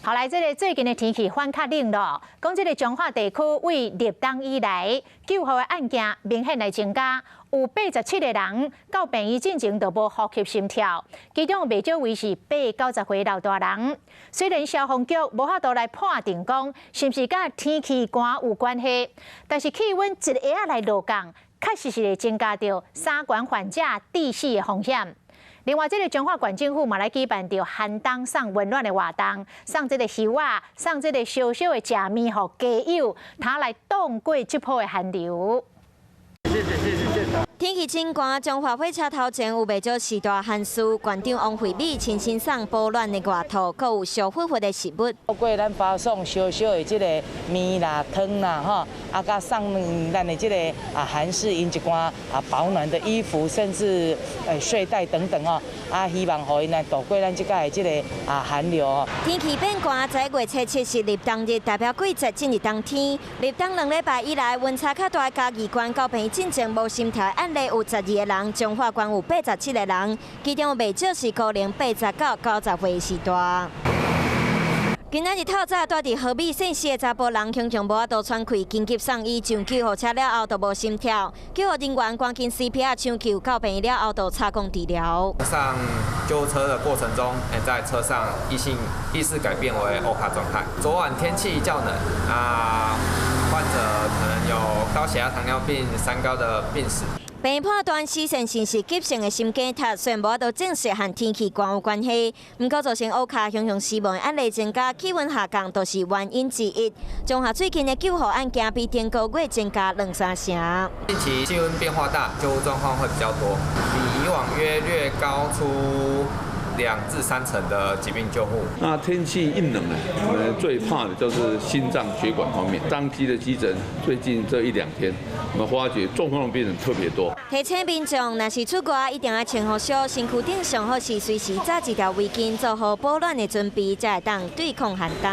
好來，這个最近的天氣反較冷咯。講這个彰化地區對立冬以來，救護的案件明顯來增加，有87個人到病院進前就無呼吸心跳，其中袂少位是八九十歲老大人。雖然消防局無法度來判定講是毋是佮天氣寒有關係，但是氣溫一下仔來落降，確實是會增加著三高患者致死的風險。另外，這个彰化縣政府嘛來舉辦著寒冬送溫暖的活動，送這个袖仔，送這个燒燒的食麵予街友，通來擋過這波的寒流。天氣真寒，彰化火車頭前有袂少序大寒士，縣長王惠美親身送保暖的外套，閣有燒火火的食物。透過咱發送燒燒的這个麵啦、湯啦，吼，啊，佮送咱的這个啊寒士𪜶一寡啊保暖的衣服，甚至睡袋等等哦，啊，希望予𪜶來度過咱這擺的這个啊寒流哦。天氣變寒，11月初7是立冬日，代表季節進入冬天。立冬2禮拜以來，溫差較大的嘉義縣到病院進前無心跳案例有12個人，彰化縣有87個人，其中袂少是高齡80到90歲序大。今仔日透早蹛佇和美縣市的查埔人，雄雄無法度喘氣，緊急送醫上救護車了後就無心跳，救護人員趕緊 CPR 搶救，到病院了後就插管治療。上救護車的過程中，在車上意識改變為歐卡狀態。昨晚天氣較冷，啊，患者可能有高血壓、糖尿病、三高的病史。病判斷死線性是急性的心梗塞，雖然無法度證實和天氣寒有關係，毋過造成烏卡雄雄死亡案例增加，氣溫下降都是原因之一。彰化最近的救護案件比頂個月增加兩三成。近期氣溫變化大，救護狀況會比較多，比以往約略高出2至3成的疾病救護。那天氣一冷呢，我們最怕的就是心臟血管方面。彰基的急診最近這一兩天，我們發覺中風的病人特別多。提醒民眾，若是出外一定愛穿好少，身軀頂上好是隨時紮一條圍巾，做好保暖的準備，才會當對抗寒冬。